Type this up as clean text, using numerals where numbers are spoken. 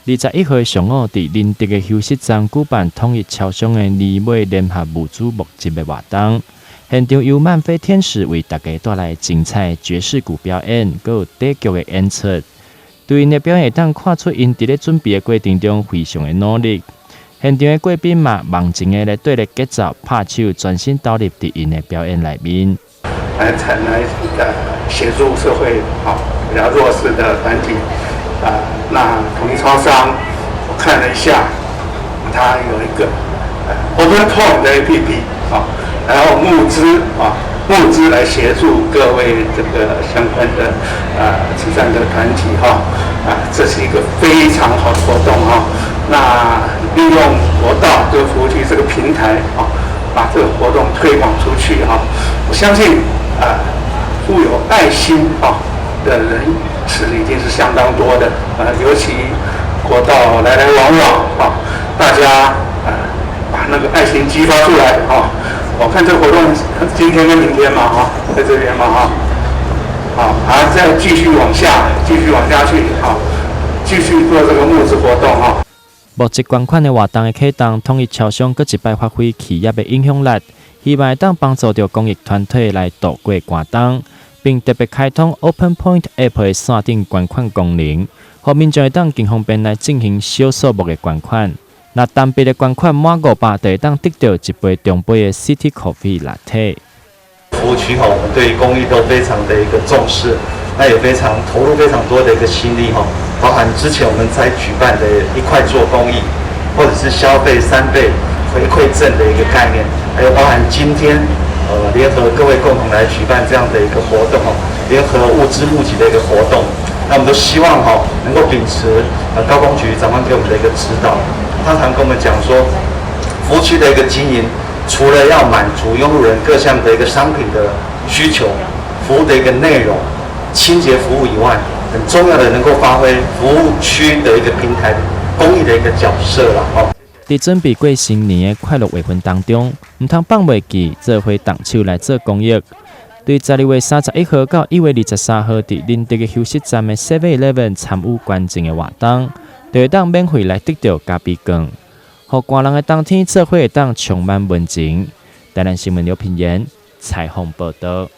21號上午，佇仁德的休息站舉辦統一超商的年尾聯合物資募集的活動。現場由漫飛天使為大家帶來精彩爵士鼓表演，閣有短劇的演出。對𪜶的表演會當看出𪜶佇咧準備的過程中非常的努力。現場的貴賓嘛，忘情的來綴咧節奏拍手，全心投入佇𪜶的表演內面。來才來協助社會啊比較弱勢的團體啊。那統一超商，我看了一下，它有一個 Open Point 的 APP 啊，然後募資啊，募資來協助各位這個相關的啊慈善的團體哈啊，這是一個非常好的活動哈。那利用國道這個服務區這個平台啊，把這個活動推廣出去哈，我相信啊，富有愛心啊的人是已經是相當多的啊，尤其國道來來往往啊，大家啊把那個愛心激發出來啊。我看這個活動今天跟明天嘛哈，在這邊嘛哈，好，還再繼續往下，繼續往下去啊，繼續做這個募資活動哈。募集捐款的活動的啟動，統一超商閣一擺發揮企業的影響力，希望會當幫助著公益團體來渡過寒冬，並特別開通 Open Point App 的線頂捐款功能，予民眾會當更方便來進行小數目的捐款。若單筆的捐款滿500，就會當得到一杯中杯的 City Coffee Latte。服務區吼，我們對於公益都非常的一個重視，那也非常投入非常多的一個心力吼，包含之前我們在舉辦的一塊做公益，或者是消費3倍回饋贈的一個概念，還有包含今天聯合各位共同來舉辦這樣的一個活動吼，聯合物資募集的一個活動，那我們都希望吼能夠秉持高工局長官給我們的一個指導，他常跟我們講說，服務區的一個經營，除了要滿足用路人各項的一個商品的需求、服務的一個內容、清潔服務以外，很重要的能夠發揮服務區的一個平台公益的一個角色啦。哦，佇準備過新年的快樂氣氛當中，毋通放袂記做伙動手來做公益。對12月31號到1月23號，佇仁德的休息站的 Seven Eleven 參與捐贈的活動，就會當免費來得到咖啡券。予寒冷的冬天做伙會當充滿溫情。台南新聞劉品言採訪報道。